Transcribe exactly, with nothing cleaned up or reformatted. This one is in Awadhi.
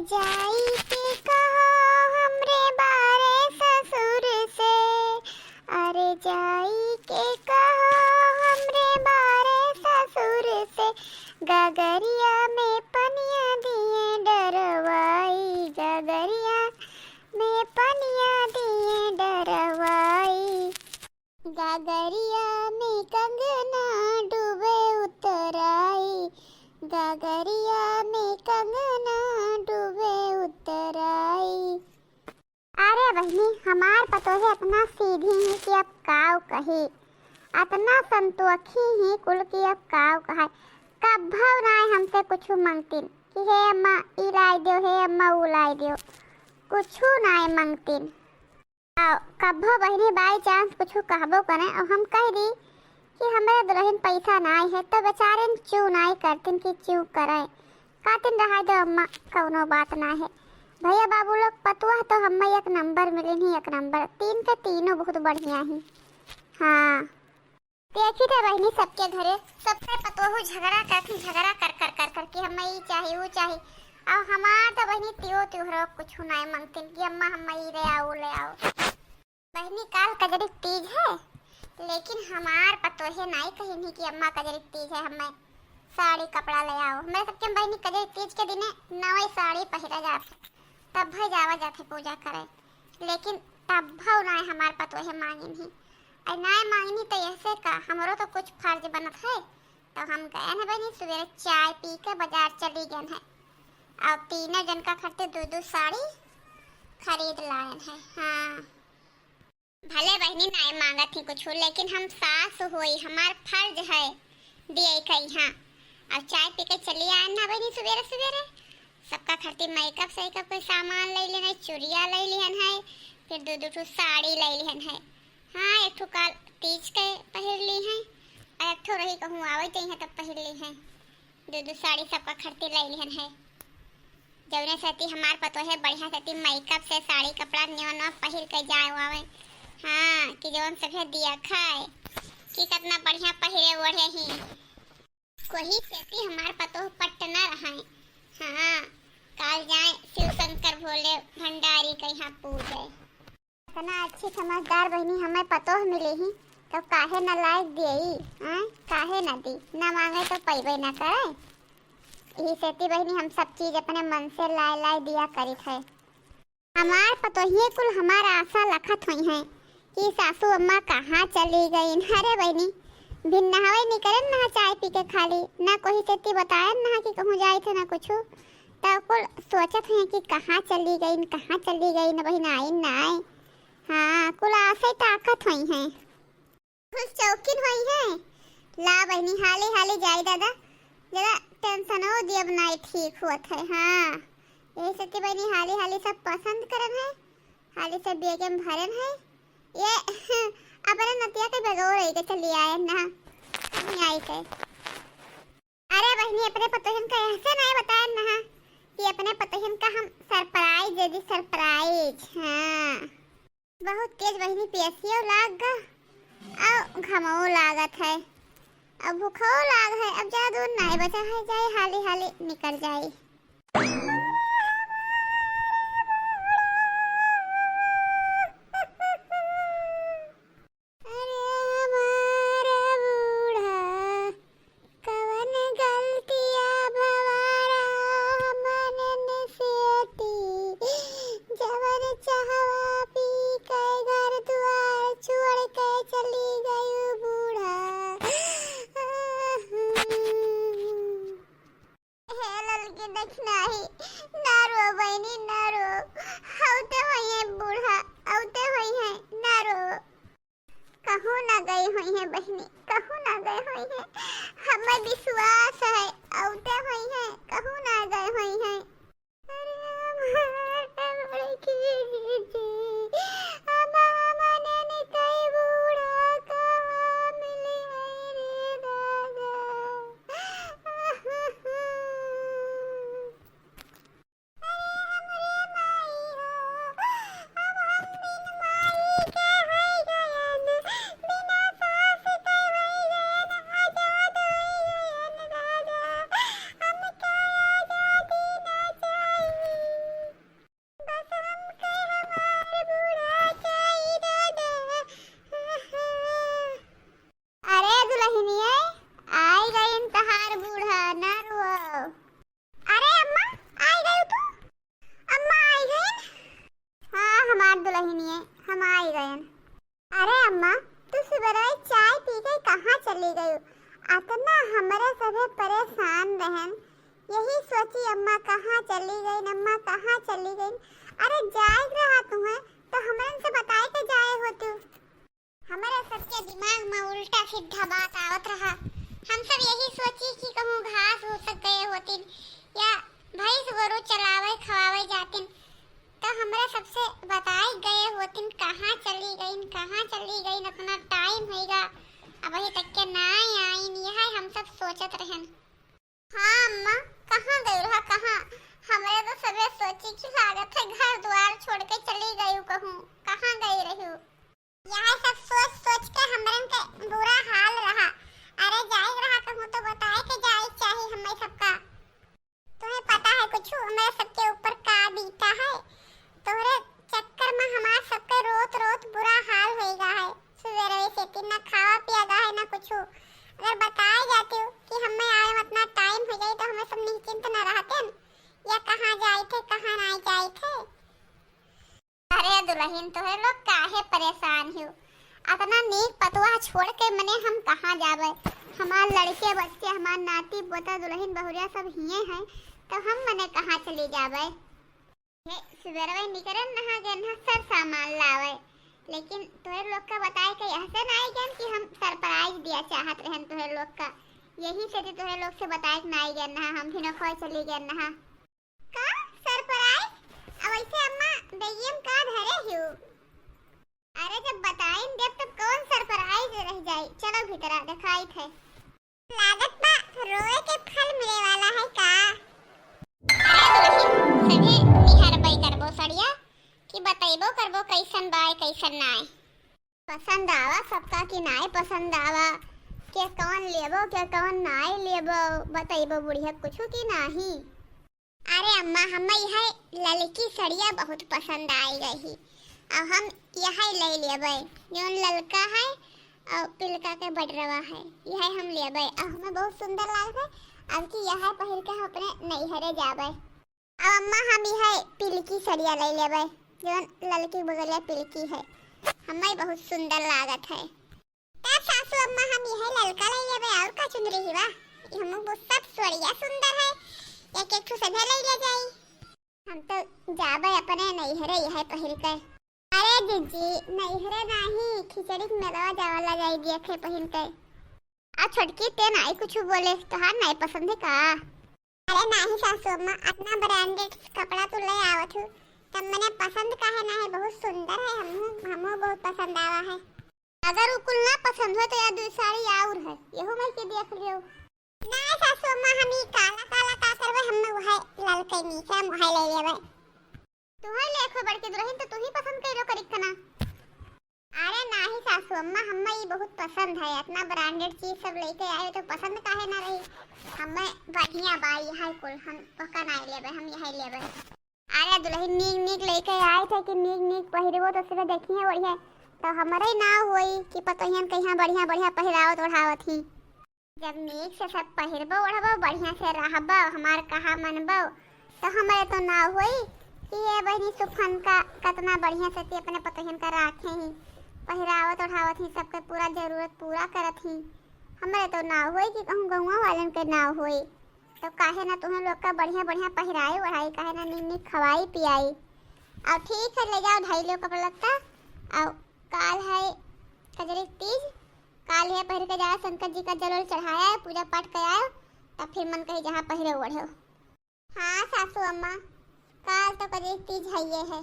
जाई के कहो हमरे बारे ससुर से, अरे जाई के कहो हमरे बारे ससुर से, गगरिया में पनिया दिए डरवाई, गगरिया में पनिया दिए डरवाई। गगरिया में कंगना डूबे उतराई, गगरिया में कंगना डूबे उतराई। अरे बहिनी, हमार पतोहे अतना सीधी ही कि अब काव कही, अतना संतोखी ही कुल कि अब काव कहे। कब्भव नाय हमसे कुछु मंगतिन कि हे अम्मा ई लाई दियो, हे अम्मा ऊ लाई दियो, कुछु नाय मंगतिन। अउ कब्भो बहिनी by chance कुछु कहबो करे अउ हम कह दी कि हमरे दुलहिन पैसा नाय है, तो बेचारिन चू नाय करतिन कि चू करे। कहतिन रहा दो अम्मा, कौनो बात ना है। भैया बाबू लोग पतोह तो हम्मे एक नंबर मिलिन ही, एक नंबर। तीन के तीनों बहुत बढ़िया ही। हाँ। देखी थे बहिनी सबके घरे, सबके पतोहू झगड़ा करथिन, झगड़ा कर कर कर कर कि हम्मे ई चाही, ऊ चाही। अउ हमार तो बहिनी त्यो त्योहरो कुछु नाय मंगतिन कि अम्मा हम्मे ई ले आओ, ले आओ। बहिनी काल कजरी तीज है, लेकिन हमार पतोहे नाय कहिन ही कि अम्मा कजरी तीज है, हम्मे साड़ी कपड़ा ले आओ। हमरे सबके बहिनी कजरी तीज के दिने नवे साड़ी पहिरा जात है, तब्भे जावा जात है पूजा करे, लेकिन तब्भो नाय हमार पतोहे मांगिन ही। अरे नाय मांगिन ही तो ऐसे का, हमरो तो कुछ फर्ज बनत है, तो हम गयन है बहिनी सुबेरे चाय पी के बाजार चली गयन है, अउ तीनों जन का खरते दो दो साड़ी खरीद लायन है। हाँ, भले बहिनी नाय मांगत ही कुछु, लेकिन हम सास होई, हमार फर्ज है दिए कइहाँ। अउ चाय पी के चली आयन ना बहिनी सुबेरे सुबेरे। सबका खरती makeup सेकअप के सामान ले लेन है, चुरिया ले लिहन है, फिर दो दो ठो साड़ी ले लिहन है। हाँ, एक ठो काल तीज के पहिर ली है, अउ एक ठो रही कहूँ आवे जइहे तब पहिर ली है। दो दो साड़ी सबका खरती ले लिहन है। जौने सेती हमार पतोहे बढ़िया सेती makeup से साड़ी कपड़ा निवा निवा पहिर के जाए आवे। हाँ, कि जौन सभे दिया खाए कि कितना बढ़िया पहिरे ओढ़े ही। कोही सेती हमार पतोह पटना रहे। हाँ, काल जाए शिव शंकर भोले भंडारी के यहाँ पूजे। इतना अच्छी समझदार बहिनी हमें पतोह मिली ही, तो काहे न लायक दियई, आय? काहे न दी? न मांगे तो पइबे न करे। यही सेती बहिनी हम सब चीज अपने मन से लाए लाए दिया करित है। हमार पतोहिए कुल हमार आशा लखत होइहैं कि सासू अम्मा कहाँ चली गईन। अरे बहिनी, भिन्नहवे निकरन ना चाय पी के खाली, ना कोही सेती बतायन ना कि कहूँ जाइत है ना कुछु। तब कुल सोचत हैं कि कहाँ चली गईन, कहाँ चली गईन, बहिन आइन ना आए। हाँ, कुल आशे ताकत होइहैं। खुश चौकिन होइहैं। ला बहिनी, हाली हाली जाई दादा, जरा टेंशनो दियब नाई ठीक होत है। हाँ, यही सेती बहिनी हाली हाली सब पसंद करन है, हाली सब बेगे में भरन है। ये अपने नतिया के बेगो रही के चली आए ना, नहीं आई के। अरे बहिनी, अपने पतोहिन का ऐसे नहीं बताए ना कि अपने पतोहिन का हम surprise दे दी, surprise। हाँ। बहुत तेज बहिनी पियसियो लाग गा, अउ घमो लागत है, अउ भूखो लाग है। अब ज्यादा दूर नाय बचा है, जाए हाली हाली निकल जाए। अरे हमार बूढ़ा, कवन गलतिया भवारा हमन से ती, जवन चहवा पी के घर दुआर छोड़ के चली गयू बूढ़ा। हे ललकी दखिनाही, ना रो बहिनी, ना रो, अउते होइहैं बूढ़ा, अउते होइहैं, ना रो। कहूँ ना गए होइहैं बहिनी, कहूँ ना गए होइहैं। हमें विश्वास है, अउते होइहैं, कहूँ ना गए होइहैं। अरे हमार बड़की जीजी, अब हमने निकई बूढ़ा कहाँ मिली है रे दादा। अरे हमरे माई हो, अब हम बिन माई के होई गयन, बिना सास के होई गयन, आजाद होई गयन दादा। हमके आजादी कहाँ चली गईन अम्मा, कहाँ चली गईन? अरे जाए रहा तुहैं तो हमरन से बताए के जाए होतू। हमरे सबके दिमाग में उल्टा सीधा बात आवत रहा। हम सब यही सोची कि कहूँ घास भूसक गए होतिन या भैंस गोरू चलावे खवावे जातिन, तो हमरे सबसे बताए गए होतिन कहाँ चली गईन, कहाँ चली गईन, इतना टाइम होइगा अबही तक के नाई आइन, यह हम सब सोचत रहन। हाँ अम्मा, कहाँ गई रहा, कहाँ? हमरे तो सबे सोची कि लागत है घर द्वार छोड़ के चली गई कहूँ, कहाँ गई रहू? यह सब सोच सोच के हमरन के बुरा हाल रहा। अरे जाए रहा कहूँ तो बताए के जाए चाही हमें सबका। तुम्हें पता है कुछ हमरे सबके ऊपर का बीता है? तोहरे चक्कर में हमार सबके रोत रोत बुरा हाल होइगा है। सुबेरे से तीन ना खावा पिया गा है ना कुछ। अगर बताए जाते हो कि हमें आए में इतना टाइम हो जाए तो हमें सब निश्चिंत ना रहते हैं या कहाँ जाए थे कहाँ नहीं जाए थे। अरे दुलहिन, तोहरे लोग काहे परेशान हो? अतना नीक पतोह छोड़ के मने हम कहाँ जाबे? हमार लड़के बच्चे, हमार नाती पोता, दुलहिन बहुरिया सब हिये हैं, तो हम मने कहाँ चली जाबे? हे, सुबेरवे निकरन नहा गए ना सर सामान लावे, लेकिन तोहरे लोग का बताए के यह से नाई गए कि हम सरप्राइज दिया चाहत रहन तोहरे लोग का, यही से तो तोहरे लोग से बताए के नाई गए ना, हम भी नखोए चली गए ना। का सरप्राइज? अब ऐसे अम्मा बेगियम का धरे हियो? अरे जब बताइन देब तब कौन सरप्राइज रह जाई? चलो भीतरा देखाइत है। लागत बा रोए के फल मिले वाला है का? अरे दुलहिन, सभे निहरबई करबो सड़िया कि बतैबो करबो कैसन बाय कैसन नाय। पसंद आवा सबका कि नाय पसंद आवा, के कौन लेबो के कौन नाय लेबो, बतैबो बुढ़िया कुछ कि नाही। अरे अम्मा, हमें यह ललकी सड़िया बहुत पसंद आई गई, अब हम यह ले लेबे, जौन ललका है और पिलका के बडरवा है, यह हम लेबे। अब हमें बहुत सुंदर लागत है, अब की यह पहिर के हम अपने नैहरे जाबे। अब अम्मा, हम यह पिलकी सड़िया ले लेबे, जौन ललकी बगलिया पिलकी है, हमें बहुत सुंदर लागत है। तब सासू अम्मा हम यह ललका ले लेबे, और का चुनरी ही बा? ये हम वो सब सड़िया सुंदर है, एक एक ठो सभे ले ले जाई। हम तो जाबे अपने नैहरे यह पहिर के। अरे जीजी, नैहरे नाही, खिचड़ी के मेलवा जावला जाई दिया थे पहिन के। आ छोटकी ते नाही कुछ बोले, तोहार नाही पसंद है का? अरे नाही सासू अम्मा, इतना ब्रांडेड कपड़ा तू ले आवत हो, तब मने पसंद काहे ना है, बहुत सुंदर है, हमहू हमहू बहुत पसंद आवा है। अगर उ कुल ना पसंद हो तो या दू साड़ी और है, यहू में के देख लियो। ना सासू अम्मा, हम ई काला काला का करबे, हम वह ललके नीचे हम वह ले लेबे। तुहै लेखो बड़की दुलहिन तो तू ही पसंद कइलो करिक तना। अरे नाही सासू अम्मा, हम्मे ई बहुत पसंद है, इतना ब्रांडेड चीज सब लेके आए तो पसंद काहे ना रही? हम्मे बढ़िया बा यह कुल, हम ओका नाई लेबे, हम यह लेबे। अरे दुलहिन नीक नीक लेके आए थे कि नीक नीक पहिरबो तो सिर्फ देखिए बढ़िया, तो हमरे नाव होई कि पतोहियन कहिया बढ़िया बढ़िया पहिरावत ओढ़ावत ही। जब नीक से सब पहिरबो ओढ़बो, बढ़िया से रहबो, हमार कहा मनबो, तो हमरे तो नाव होई कि ये बहिनी सुफन का कतना बढ़िया से ती अपने पतोहियन का राखे ही, पहिरावत ओढ़ावत ही, सबके पूरा जरूरत पूरा करत ही। हमरे तो नाव होई कि कहूँ गौवा वालन के नाव होई। तो काहे ना तुम्हें लोग का बढ़िया बढ़िया पहिराई ओढ़ाई, काहे ना नीक नीक खवाई पियाई। और ठीक है, ले जाओ ढाई लो कपड़ा लत्ता। और काल है कजरी तीज, काल है पहिर के जाओ शंकर जी का जल उल चढ़ाया, पूजा पाठ कराओ, तब फिर मन कही जहाँ पहिरो ओढ़ो। हाँ सासू अम्मा, काल तो कजरी तीज है ये है।